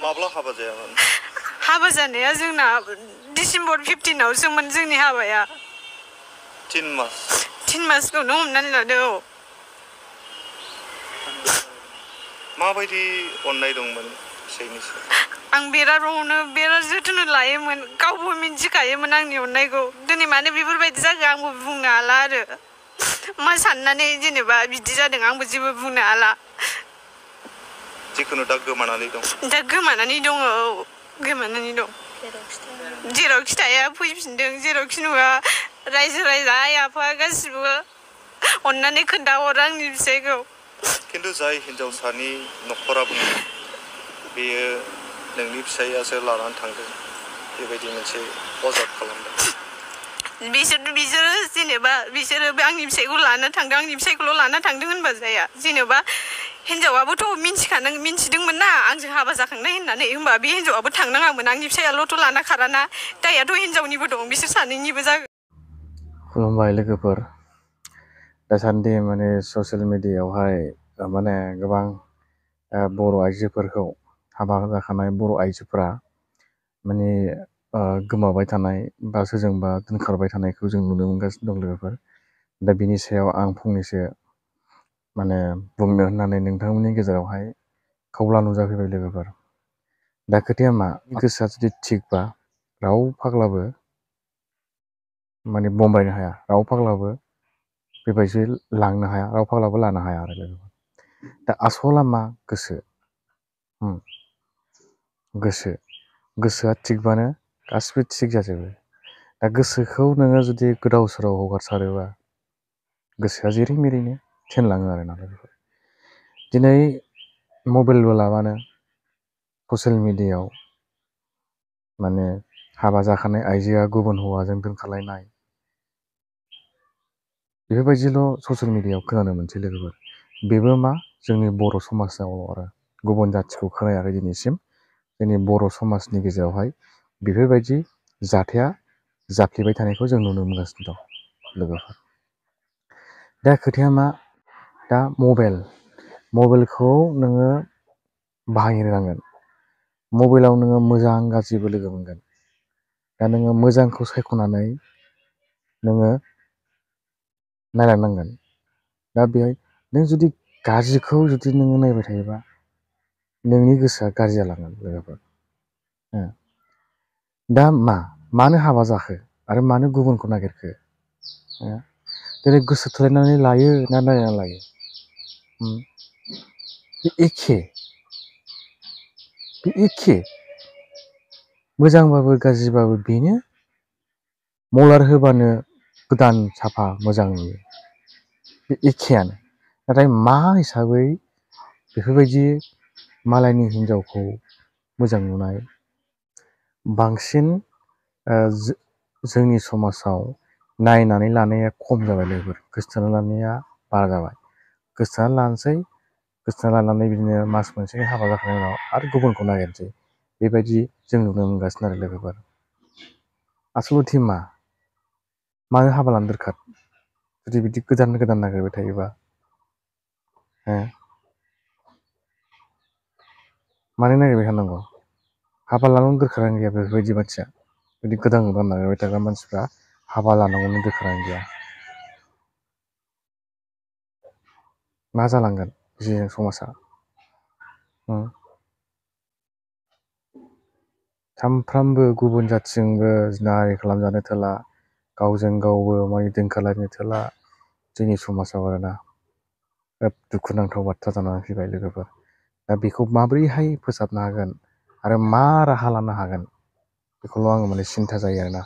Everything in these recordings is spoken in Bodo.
माब्ला हाबा जायामोन? हाबा जानाया जोंना डिसेम्बर 15आवसोमोन जोंनि हाबाया। 3 मास। 3 मासखौनो हमनानै लादो। औ। माबायदि अननाय दंमोन फिसायनि सायाव? आं बिराद जोथोन लायोमोन। गावबो मिन्थिखायोमोन आंनि अननायखौ। दिनै मानो बेफोरबायदि जाखो आंबो बुंनो हाला आरो। मा साननानै जेनेबा बिदि जादों आंबो जेबो बुंनो हाला। जिखुनु दा गोमानानै दं। दा गोमानानै दङ। औ गोमानानै दं। जेरावखि थाया फैफिनदों। जेरावखि नुवा रायजो राजा आइ आफा गासिबो अननानै खोन्थाहरो आंनि फिसायखौ। खिन्थु जाय हिनजावसानि नखरा बुङो बेयो नोंनि फिसायासो लानानै थांदों बेबायदि मोनसे अजद खालामदों। बिसोरो जेनेबा बिसोरो आंनि फिसायखौ लाना थांदों आंनि फिसायखौल' लाना थांदों होनबा जाया। जेनेबा हिनजावाबोथ' मिन्थिदोंमोन ना आंजों हाबा जाखांनाय होननानै। होमबा बे हिनजावाबो थांनाङामोन। आंनि फिसायाल'थ' लाना खाराना दायाथ' हिनजावनिबो दं। बिसोर सानैनिबो जागोन। खुलुमबाय लोगोफोर। दासान्दि माने ससियेल मिडियायावहाय माने गोबां बर' आइजोफोरखौ हाबा जाखानाय बर' आइजोफोरा माने गोमाबाय थानाय बा सोरजोंबा दोनखारबाय थानायखौ जों नुनो मोनगासिनो दं लोगोफोर। दा बिनि सायाव आं फंनैसो माने बुंनो होननानै नोंथांमोननि गेजेरावहाय खावला नुजाफैबाय लोगोफोर। दा खोथाया मा, गोसोआ जुदि थिगबा राव फाग्लाबो माने बम्बायनो हाया, राव फाग्लाबो बेबायदि लांनो हाया, राव फाग्लाबो लानो हाया आरो लोगोफोर। दा आसला मा? गोसोआ थिगबानो गासिबो थिग जाजोबो। दा गोसोखौ नोङो जुदि गोदाव सोराव हगारसारोबा गोसोआ जेरै मेरैनो थेनलाङो आरोना लोगोफोर। दिनै मबाइलबो लाबानो ससियेल मिडियायाव माने हाबा जाखानाय आइजोआ गुबुन हौवाजों दोनखारलायनाय बेफोरबायदिल' ससियेल मिडियायाव खोनानो मोनसै लोगोफोर। बेबो मा जोंनि बर' समाजाव आरो गुबुन जाथिखौ खोनायाखै दिनैसिम। जोंनि बर' समाजनि गेजेरावहाय बेफोरबायदि जाथाया जाफ्लेबाय थानायखौ जों नुनो मोनगासिनो दं लोगोफोर। दा खोथाया मा, दा मबाइलखौ नोङो बाहायनो रोंनांगोन। मबाइलाव नोङो मोजां गाज्रिबो लोगो मोनगोन। दा नोङो मोजांखौ सायख'नानै नोङो नायलांनांगोन। दा बेहाय नों जुदि गाज्रिखौ जुदि नोङो नायबाय थायोबा नोंनि गोसोआ गाज्रि जालांगोन लोगोफोर। दा मानो हाबा जाखो आरो मानो गुबुनखौ नागिरखो? दिनै गोसो थोलायनानै लायो ना नायनानै लायो? बे एखे मोजांबाबो गाज्रिबाबो बेनो। मलार होबानो गोदान साफा मोजां नुयो, बे एखेयानो। नाथाय मा हिसाबै बेफोरबायदि मालायनि हिन्जावखौ मोजां नुनाय बांसिन जोंनि समाजाव नायनानै लानाया खम जाबाय लोगोफोर। गोसोथोनानै लानाया बारा जाबाय। गोसोथोनानै लानानै बिदिनो मास मोनसे हाबा जाखांनायनि उनाव आरो गुबुनखौ नागिरनोसै, बेबायदि जों नुनो मोनगासिनो आरो लोगोफोर। आसलथे मानो हाबा लानो दरखार जुदि बिदि गोदान नागिरबाय थायोबा? मानो नागिरबाय थानांगौ? हाबा लानांगौ दरखारानो गैया बेफोरबायदि मानसिया। जुदि गोदान नागिरबाय थाग्रा मानसिफ्रा हाबा लानांगौनि दरखारानो गैया। मा जालांगोन जोंनि समाजा? सानफ्रामबो गुबुन जाथिजोंबो जिनाहारि खालामजानो थोला, गावजों गावबो माने दोनखारलायनो थोला जोंनि समाजाव आरोना। बिराद दुखुनांथाव बाथ्रा जानानै फैबाय लोगोफोर। दा बेखौ माबोरैहाय फोसाबनो हागोन आरो मा राहा लानो हागोन बेखौल' आङो माने सिन्था जायो आरोना।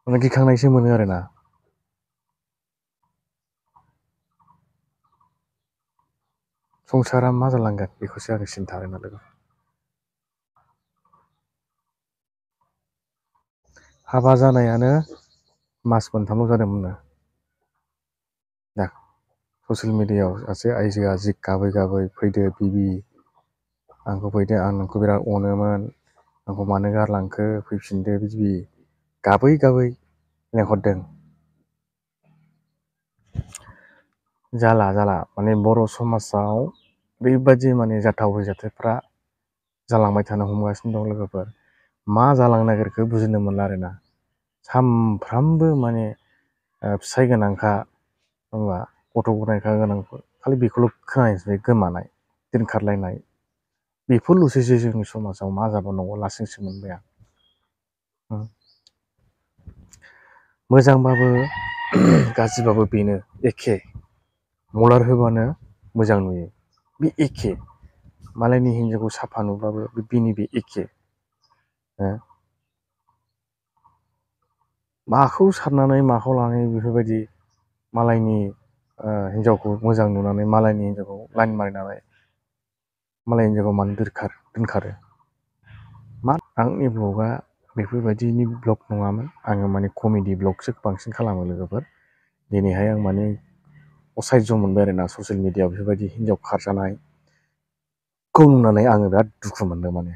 माने गिखांनायसो मोनो आरोना। संसारा मा जालांगोन बेखौसो आङो सिन्था आरोना लोगो। हाबा जानायानो मास मोनथामल' जादोंमोननो। दा ससियेल मिडियायाव सासे आइजोआ जि गाबै फैदो बिबि आंखौ फैदो, आं नोंखौ बिराद अनोमोन, आंखौ मानो गारलांखो, फैफिनदो, बिदि गाबै लेंहरदों। जाला माने बर' समाजाव बेबादि माने जाथावै जाथायफ्रा जालांबाय थानो हमगासिनो दं लोगोफोर। मा जालांनो नागिरखो बुजिनो मोनला आरोना। सानफ्रामबो माने फिसाइ गोनांखा होमबा गथ' गथायखा गोनांफोर खालि बेखौल' खोनायोसै, गोमानाय दोनखारलायनाय, बेफोरल'सै जोंनि समाजाव मा जाबावनांगौ लासिंसिं मोनबाय आं। मोजांबाबो गाज्रिबाबो बेनो एखे। मलार होबानो मोजां नुयो, बे एखे। मालायनि हिन्जावखौ साफा नुब्लाबो बे एखे। माखौ साननानै माखौ लानानै बेफोरबायदि मालायनि हिन्जावखौ मोजां नुनानै मालायनि हिन्जावखौ लाइन मारिनानै मालायनि हिन्जावखौ मानो दोनखारो? मा आंनि ब्लगआ बेफोरबायदिनि ब्लग नङामोन। आङो माने कमेडि ब्लगसो बांसिन खालामो लोगोफोर। दिनैहाय आं माने असहाज्य मोनबाय आरोना ससियेल मिडियाआव बेफोरबायदि हिन्जाव खारजानायखौ नुनानै आङो बिराद दुखु मोनदों माने।